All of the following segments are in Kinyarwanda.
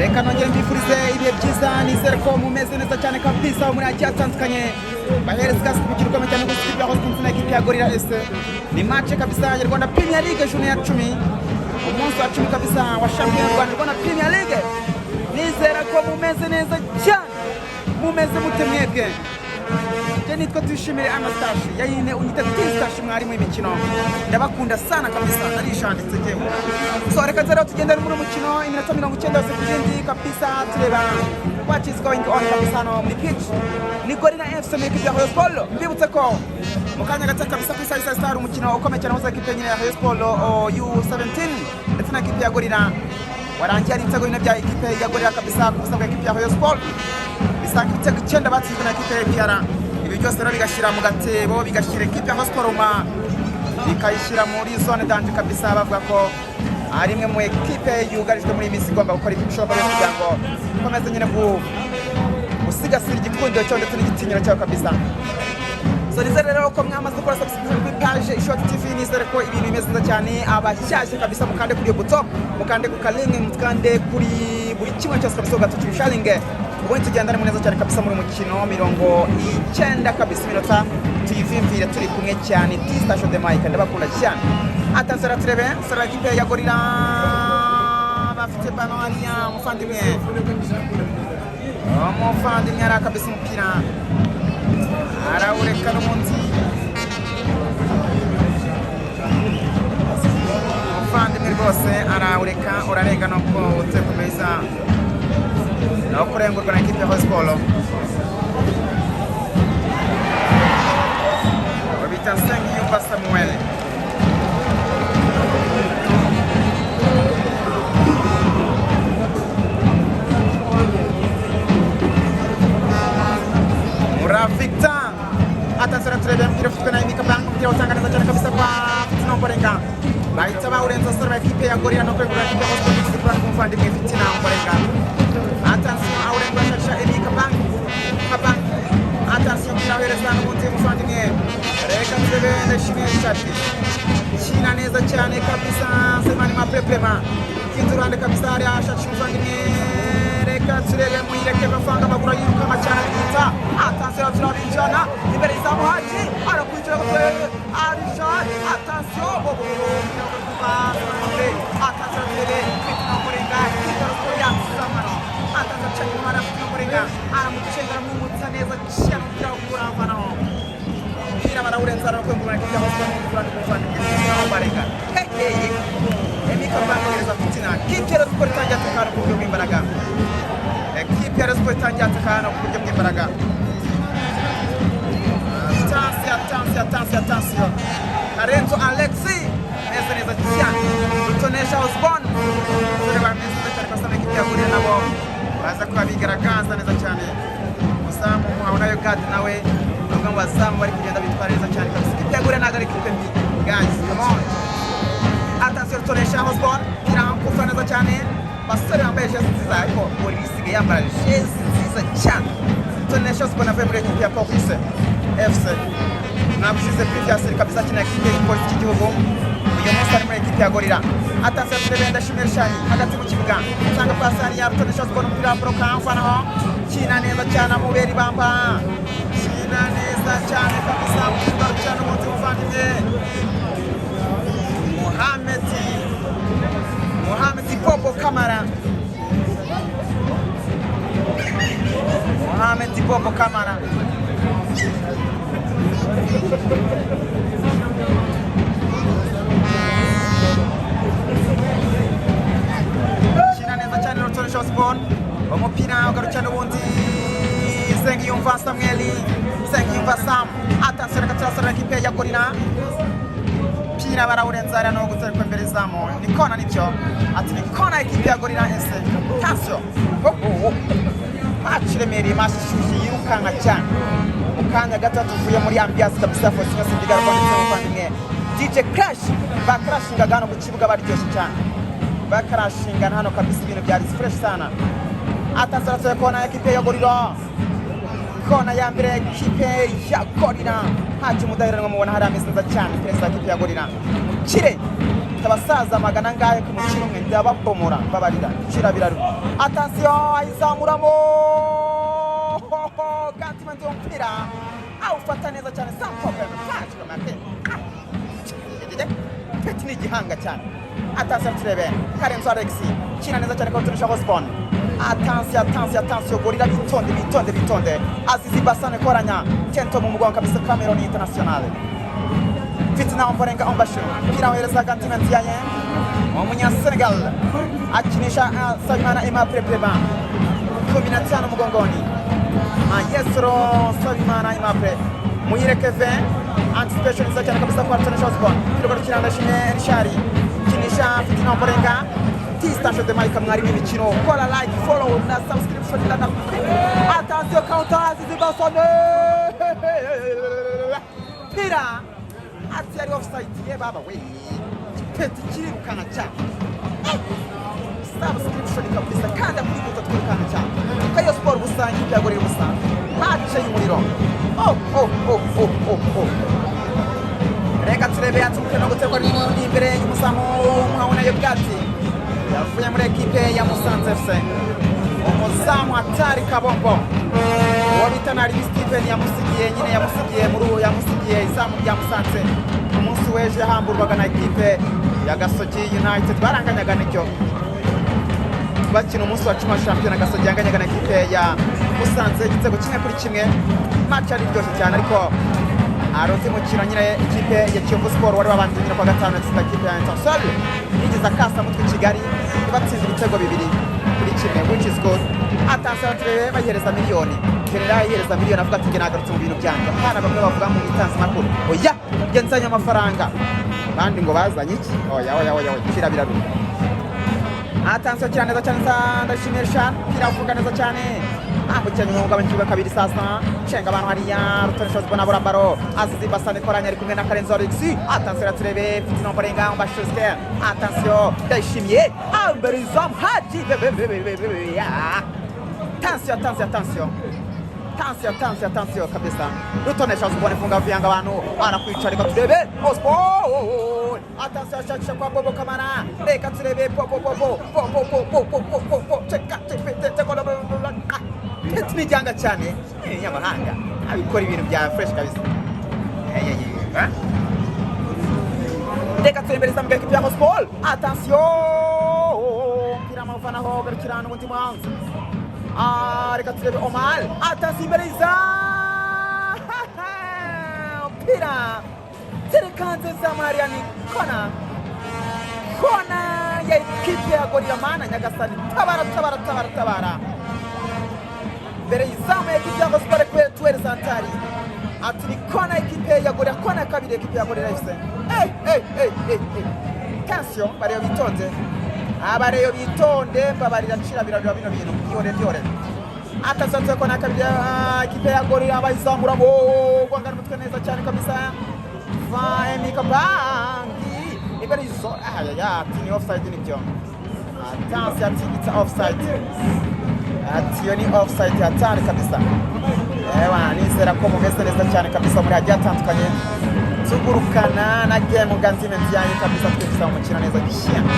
Reka nongere mbifurize ibihe byiza, nizere ko mumeze neza cyane kabisa muri agiye atandukanye. Bahereza ikaze ku mukino ukomeye cyane gusa ikipe ya Houston na ekipe ya Gorilla SC. Ni match kabisa ya Rwanda Premier League, journée ya 10, umunsi wa 10 kabisa wa shampiyona Rwanda Premier League. Nizera ko mumeze neza cyane. Mumeze mute mwebwe? Njye nitwa Tuyishimire Anastashi yayine, unyita Tistashi, mwarimu w'imikino. Ndabakunda sana kabisa, narishanditse njyewe. So reka rero tugendane muri mukino iminota 90 yose ku yindi kabisa, tureba what is going on kabisa hano muri pitch. Ni Gorilla FC muri ekipe ya Rayon Sport. Mbibutse ko mu kanya gato kabisa ku isaha isa hari umukino ukomeye cyane uhuza ekipe nyine ya Rayon Sport U17 ndetse na ekipe ya Gorilla, warangiye ari ibitego 4 bya ekipe ya Gorilla kabisa ku busa bwa ekipe ya Rayon Sport, bisanga ibitego 9 batsinzwe na ekipe ya APR. Ibi byose rero bigashyira mu gatebo, bigashyira ekipe ya Rayon Sport bikayishyira muri zone danger kabisa. Bavuga ko ari imwe mu ekipe yugarijwe muri iyi minsi, igomba gukora ibishoboka byose kugira ngo ikomeze nyine gusigasira igikundiro cyayo ndetse n'igitinyiro cyayo kabisa. So nizere rero ko mwamaze gukora subscription kuri page Ishoti TV. Nizere ko ibintu bimeze neza cyane. Abashyashya kabisa, mukande kuri iyo buto, mukande ku kalingi, mukande kuri buri kimwe cyose kabisa, ugatuca usharinge, ubundi tugendane neza cyane kabisa muri mukino 90 kabisa, iminota tuyivimvire turi kumwe cyane. T-Station de Mike, ndabakunda cyane. Attention, turebe sara ekipe ya Gorilla bafite ballon hariya. Umuvandimwe ari kabisa, umupira arawureka n'umunsi. Umuvandimwe rwose arawureka urarenga, nuko utekomeza no kurengurwa na ekipe ya Rayon Sport. Babita Nsengiyumva Samuel. Mura Victor. Attention, turebe umupira ufitwe na Emika Bank, umupira utanga neza cyane kabisa kwa Fitina Ombolenga. Bahita bawurenza sore ba ekipe ya Gorilla no kwegura ekipe ya Rayon Sport kuri umuvandimwe Fitina Ombolenga. Attention, awurenga ashakisha Emika Bank. Bank. Attention, umupira ahereza n'ubundi umuvandimwe. Reka turebe Ndayishimiye Richard. Kina neza cyane kabisa Semani Mapreprema. Kinze uruhande kabisa hariya ashakisha umuvandimwe. Reka turebe Muhireke bavanga amaguru yirukanka cyane arita. Attention, turabinjana imbere y'izamu, Haji arakwinjira Arisha. Attention, bobo attention, turebe Fitina Ombolenga Kitaro yasamano. Attention, cyane umwana Fitina Ombolenga aramucenga, aramwumutsa neza cyane, umupira uravanaho, umupira barawurenza arakwengura ekipe ya Rayon Sport n'umuvandimwe Fitina Ombolenga. Hekeye Emika Bank Fitina. Kipe ya Rayon Sport itangiye atakana ku buryo bw'imbaraga. Ekipe ya Rayon Sport itangiye atakana ku buryo bw'imbaraga. Attention, attention, attention, attention. Karenzo Alexi meze neza cyane. Rutonesha Osborne. Dore bameze neza cyane basa n'ekipe ya Gorilla, nabo baza kuba bigaragaza neza cyane. Umuzamu Muhawenayo Gad nawe ni umwe mu bazamu bari kugenda bitwara neza cyane kabisa. Ikipe ya Gorilla ntabwo ari ikipe mbi. Guys, come on. Attention, Rutonesha Osborne irakufa neza cyane. Basore bambaye jezi nziza, ariko Gorilla isigaye yambara jezi nziza cyane. Rutonesha Osborne avuye muri ekipe ya Police FC. Mwabushize previous kabisa akina ekipe y'igipolisi cy'igihugu, uyu munsi ari muri ekipe ya Gorilla. Attention, turebe Ndashimira Shani hagati mu kibuga, utanga pasi hariya Rutonesha Osborne, umupira wa bloka mfanaho. Kina neza cyane amubera ibamba, kina neza cyane kabisa mugarukira n'umunsi muvandimwe Mohamed Bobo Kamara, Mohamed Bobo Kamara. Kina neza cyane Rutonesha Osborne, umupira ugarukira n'ubundi Nsengiyumva Samuel, Nsengiyumva Sam. Attention, reka turasore ekipe ya Gorilla, umupira barawurenza hariya no guterwa imbere izamu. Ni kona, nibyo, ati ni kona ekipe ya Gorilla SC. Attention, match iremereye, match ishyushye yirukanka cyane. Mu kanya gato tuvuye muri ambiance kabisa, Faustin Sindigarwa ndetse n'umuvandimwe DJ Crash bakrashingaga hano ku kibuga, baryoshye cyane, bakarashingana hano kabisa, ibintu byari fresh sana. Attention, kona ekipe ya Gorilla, kona ya mbere ekipe ya Gorilla. Haji Mudaheranwa mubona hariya ameze neza cyane, perezida wa ekipe ya Gorilla. Abakire abasaza magana angahe ku mukino umwe, ndababomora, mbabarira, kirabiraru. Attention, ayizamuramo Gantimanzi, umupira awufata neza cyane sans problème. Peti ni igihanga cyane. Attention, turebe Karenzo Alex kina neza cyane kontunisha Osborne. Attention, attention, attention, Gorilla bitonde, bitonde, bitonde. Azizi Basane koranya Kento mu mugongo kabisa, Cameroon International. Fitina Omborenga Ombashiru, mpira ohereza Gantimanzi yaye umunya Senegal, akinisha Sabimana Aimable Preba, 15 mugongoni, Maestro Sabimana Aimable. Muhire Kevin, anticipation nziza cyane kabisa kwa Anthony Osborne. Kirego Ndashimye Richard, kinisha Fitina Omborenga. T-Station de Mike, mwari w'imikino, kora like, follow na subscription na attention, counter, Azizi Basane, pira ati yari offside. Ye baba we, peti kirirukanka cyane. Subscription kabisa, kanda kuri buto, twirukanka cyane. Rayon Sport ubusa, ikipe ya Gorilla ubusa, match y'umuriro. Oh oh oh oh oh oh, reka turebe yatse umupira no guterwa n'undi imbere y'umuzamu Muhawenayo Bwati, yavuye muri ekipe ya Musanze FC. Umuzamu atari Kabombo, uwo bita Naribi Steven yamusigiye nyine, yamusigiye muri uwo, yamusigiye izamu rya Musanze. Umunsi w'ejo yahamburwaga na ekipe ya Gasogi United, baranganyaga nicyo bakina umunsi wa 10 wa shampiyona. Gasogi yanganyaga na ekipe ya Musanze igitego 1-1. Match yari iryoshye cyane, ariko hari undi mukino nyine, ikipe ya Kiyovu Sport wari wabanje nyine kwa gatanu yatsinda ikipe ya Etincelle, yigeze akasa mutwe Kigali, ibatsinze ibitego 2-1, which is good. Attention, turebe bayihereza miliyoni, general yihereza miliyoni, avuga ati: "Njye nagarutse mu bintu byanjye." Hana bamwe bavuga mu itangazamakuru: "Oya, njye nzanye amafaranga." Abandi ngo bazanye iki? Oya, oya, oya, oya, kirabirabira. Attention, kira neza cyane, ndashimiye Richard, kiravuga neza cyane, ambukiranya umwuga mu kibuga kabiri. Sasa cenga abantu hariya, Rutonesha bona bora baro. Azizi Basane koranya, ari kumwe na Karenzo Alexis. Attention, turebe Fitina Omborenga Mbashuske. Attention, Ndayishimiye imbere izamu, Haji. Attention, attention, attention, attention, attention, attention kabisa. Rutonesha Osborne, funga vyanga abantu, anakwica. Reka turebe Osborne. Attention, ashakisha kwa Bobo Kamara. Reka turebe Bobo, Bobo, Bobo, Bobo, Bobo, Bobo, cheka tepe te te. Ni ryanga cyane nyamahanga, abikora ibintu bya fresh kabisa. Reka turebe izamu bwa ekipi ya Sport. Attention, mpira amavanaho, garukira n'ubundi muhanzi. Reka turebe Omar. Attention, imbere iza mpira terekanze zamu hariya, ni kona, kona ya ekipe ya Gorilla. Mana nyagasani, tabara, tabara, tabara, tabara! Mbere y'izamu ya ekipe ya Sport tuweri santari, ati ni kona ekipe ya Gorilla, kona ya kabiri ekipe ya Gorilla FC. Hey, hey, hey, hey, hey. Attention, bareba bitonze, abareyo bitonde, mbabarira, cira birarira bino bintu byore byore. Attention, kona ya kabiri ekipe ya Gorilla, bayizamuramo gwangana umutwe neza cyane kabisa. Vaemi Kabangi imbere y'izo, ayaya, ati ni offside nibyo. Attention, ati it's offside, ati iyo ni offside hatari kabisa. Ewa, nizera ko mumeze neza cyane kabisa muri hagiye hatandukanye, tugurukana na game Ganzime yanyu kabisa, twinjiza mu mukino neza cyane.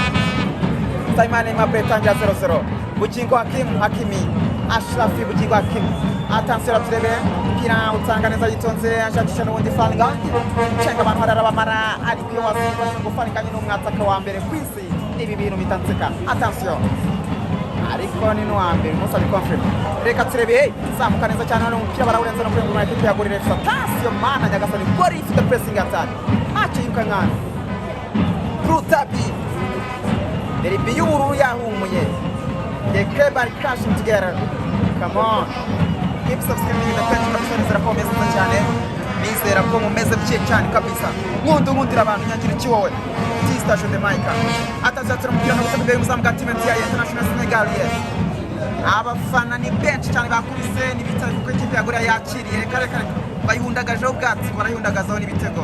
Simon Aimable tangira 0-0. Bugingo Hakimu, Hakimi Ashrafi, Bugingo Hakimu. Attention, turebe mpira utanga neza yitonze, ashakisha n'ubundi Faringanyi, cenga abantu hararabamara, ariko iyo wasize ngo Faringanyi ni umwataka wa mbere ku isi, ibi bintu bitanseka. Attention, ariko ni n'uwa mbere umunsi abiconfirm. Reka turebe, hey, zamuka neza cyane hano, umupira barawurenza no kurengura ikipe ya Gorilla FC. Attention, mana nyagasani, Gorilla ifite pressing attack, match yiruka nkana Blue Derby, derby y'ubururu yahumuye. The club are crashing together. Come on, keep subscribing the page kabisa. Nizera ko mumeze neza cyane, nizera ko mumeze bye cyane kabisa. Nkunda nkundira abantu nyangira iki wowe T Station de Mike. Atazatira umupira no gutega umuzamu bwa team ya International Senegal. Yes, abafana ni benshi cyane, bakubise n'ibitego kuko ikipe ya Gorilla yakiriye. Reka reka reka, bayihundagajeho ubwatsi, barayihundagazaho n'ibitego.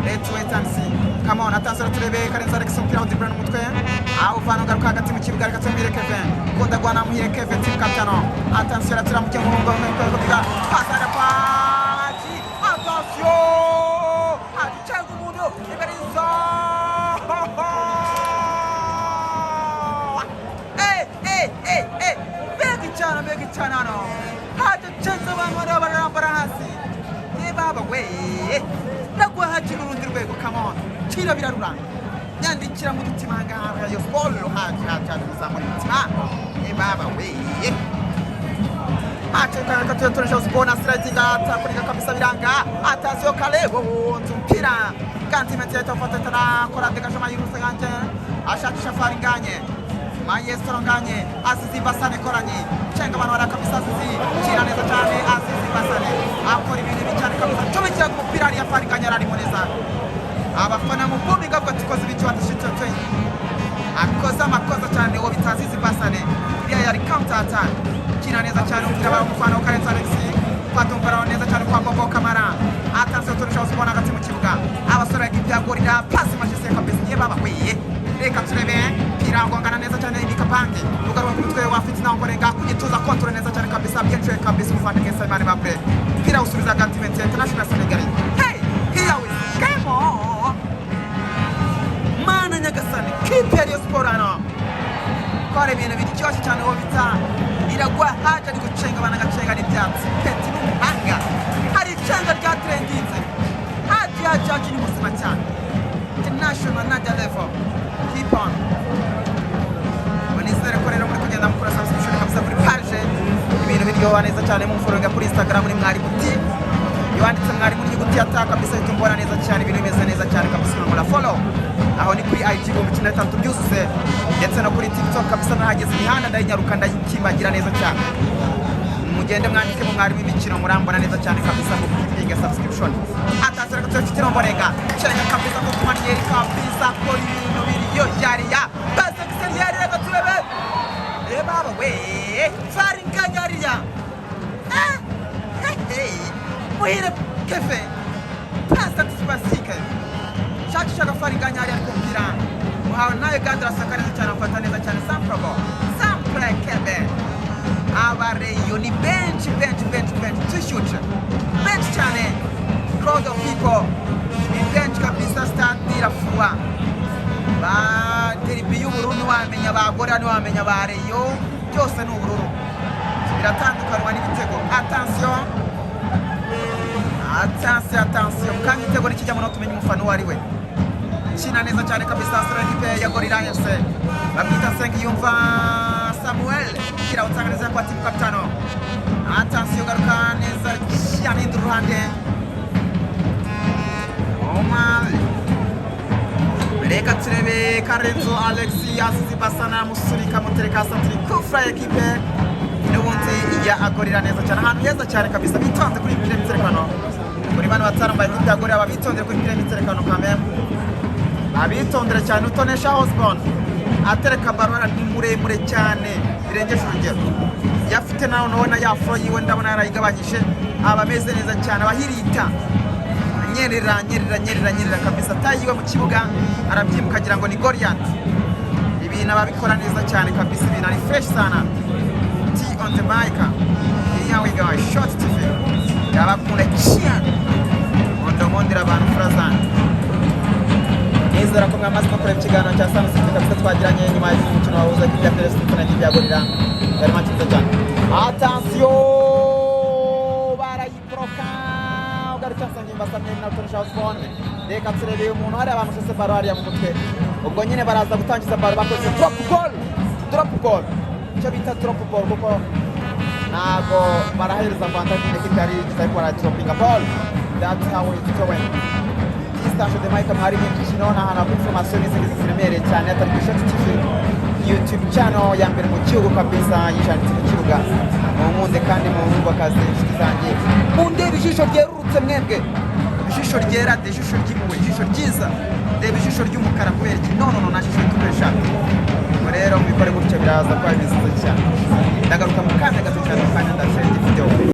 Let's wait and see. Come on, attention, turebe Karenzo Alex, umupira awudibura n'umutwe, awuvana, ugaruka hagati mu kibuga. Reka tumwire Kevin Kundagwana, Muhire Kevin, team captain. Attention, atiramuke mu ngo pasara kwa Haji. Attention, Haji cyangwa umuntu imbere y'izamu. cyane hano. Haje cenze abantu bariho bararambara hasi. Ye baba we, Iraguha Haji n'urundi rwego. Come on, cira birarura. Nyandikira mu dutima ahangaha Rayon Sport. Haji, Haji, Haji, muzamura imitima. Ye baba we, turesha usibona sliding atakurika kabisa, biranga. Attention, Kalebo wunze umupira Gantimenti yahita afata tarakora dégagement yihuse ganje ashakisha Faringanye Maestro Nganye Azizi Basane koranye cenga abantu bara kabisa. Azizi kira neza cyane. Azizi Basane akora ibintu bibi cyane kabisa, comekera ku mupira ariya Faringanye ararimo neza. Abafana mu bumi gavuga tukoze ibiki watashitse, akoze amakosa cyane uwo bita Azizi Basane. Iriya yari counter attack. Kina neza cyane umupira baramuvana Karenzi Alex, fata umupira neza cyane kwa Bobo Kamara. Attention, turushaho kubona hagati mu kibuga abasore b'ikipe ya Gorilla. Passe magicien kabisa. Ye baba we, reka turebe pira ngongana neza cyane ibikapange ugaruka ku mutwe wa Fitina Ngorenga ku gituza, contrôle neza cyane kabisa, bien joué kabisa umuvandimwe Simon Mbappe. Pira usubiza Gantimenti International Senegal. Hey, here we come on. Mana nyagasani, kipe ya Rayon Sport hano ko hari ibintu biryoshye cyane. Uwo bita Iragwa Haje ari gucenga abana, agacenga n'ibyatsi. Peti n'umuhanga, hari icenga rya trendinze. Haji, Haji, Haji ni muzima cyane. International Nadia level, keep on. Nizere ko rero muri kugenda mukora subscription kabisa kuri page, ibintu biryoha neza cyane. Mumfollowinga kuri Instagram ni Mwarimu T. Iyo wanditse Mwarimu n'inyuguti ya T kabisa uhita umbona neza cyane, ibintu bimeze neza cyane kabisa. Unkora follow aho ni kuri IG 15,000 byuzuze, ndetse no kuri TikTok kabisa nahageze, imihanda ndayinyaruka, ndayikimbagira neza cyane. Mugende mwandike mu Mwarimu imikino, murambona neza cyane kabisa mu kipinga subscription. Attention, reka tuyafite iromborenga cenga kabisa ko kumaniyeri kabisa ko ibintu biriyo yariya passe extérieure. Reka turebe. Eh baba we, Faringanyariya, eh hey, Muhire Kefe, passe anticipation, shakisha agafaringanyariya ku mupira muhawe nawe kandi arasaka neza cyane, afata neza cyane. Samprogo Sampre Kebe, abareyo ni benshi benshi benshi benshi, tushyuce benshi cyane, crowd of people ni benshi kabisa. Stade irafuha ba derby y'ubururu, ntiwamenya ba Gorilla, ntiwamenya ba Rayon, byose ni ubururu, biratandukanywa n'ibitego. Attention, attention, attention, kandi igitego nikijyamo no tumenya umufana uwo ari we. Kina neza cyane kabisa sura ekipe ya Gorilla FC, bamwita Nsengiyumva Samuel, kira utanga neza kwa timu kapitano. Attention, garuka neza cyane, hindura uruhande Omar. Reka turebe Karenzo Alex Azizi Basana musurika mutereka santiri kufra ekipe n'ubundi ya Gorilla neza cyane, ahantu heza cyane kabisa. Bitonze kuri imipira y'imiterekano, kuri bano batarambaye ekipe ya Gorilla, babitondere kuri imipira y'imiterekano kameme, abitondere cyane. Utonesha Osborne atereka baro, ni muremure cyane birengeje urugero. Iyo afite nawe nubona ya fro yiwe, ndabona yarayigabanyije, aba ameze neza cyane, abahirita anyerera anyerera anyerera anyerera kabisa, atayiwe mu kibuga arabyimuka agira ngo ni Goliath. Ibintu ababikora neza cyane kabisa, ibintu ari fresh sana. T on the mic, here we go. Short TV yabakunda cyane, mondo abantu furazana. Nizera ko mwamaze no kureba ikiganiro cya Sun City kabisa twagiranye nyuma y'umukino wahuza ikipe ya PRS na ikipe ya Gorilla. Yari match nziza cyane. Attention, barayibroka, ugaruka Nsengimba Samuel na Utonesha Osborne. Reka turebe umuntu hariya bamushese baro hariya mu mutwe. Ubwo nyine baraza gutangiza baro bakoze drop goal, drop goal, icyo bita drop ball, kuko ntago barahereza avantage ekipe yari igize, ariko baradropinga ball. That's how it's going. Station de Mike, hari imikino ni ahantu hakora information n'izindi ziremereye cyane atari ku Ishoti TV YouTube channel ya mbere mu gihugu kabisa yishanditse mu kibuga. Munkunde kandi munkundwakazi, inshuti zanjye, mundebe ijisho ryerurutse mwebwe, ijisho ryera de, ijisho ry'impuhwe, ijisho ryiza, reba ijisho ry'umukara. Kubera iki? No, no, no, nta jisho ritukurisha. Ubwo rero mubikore gutyo, biraza kuba bimeze cyane. Ndagaruka mu kanya gato cyane, mu kanya ndashyira indi video.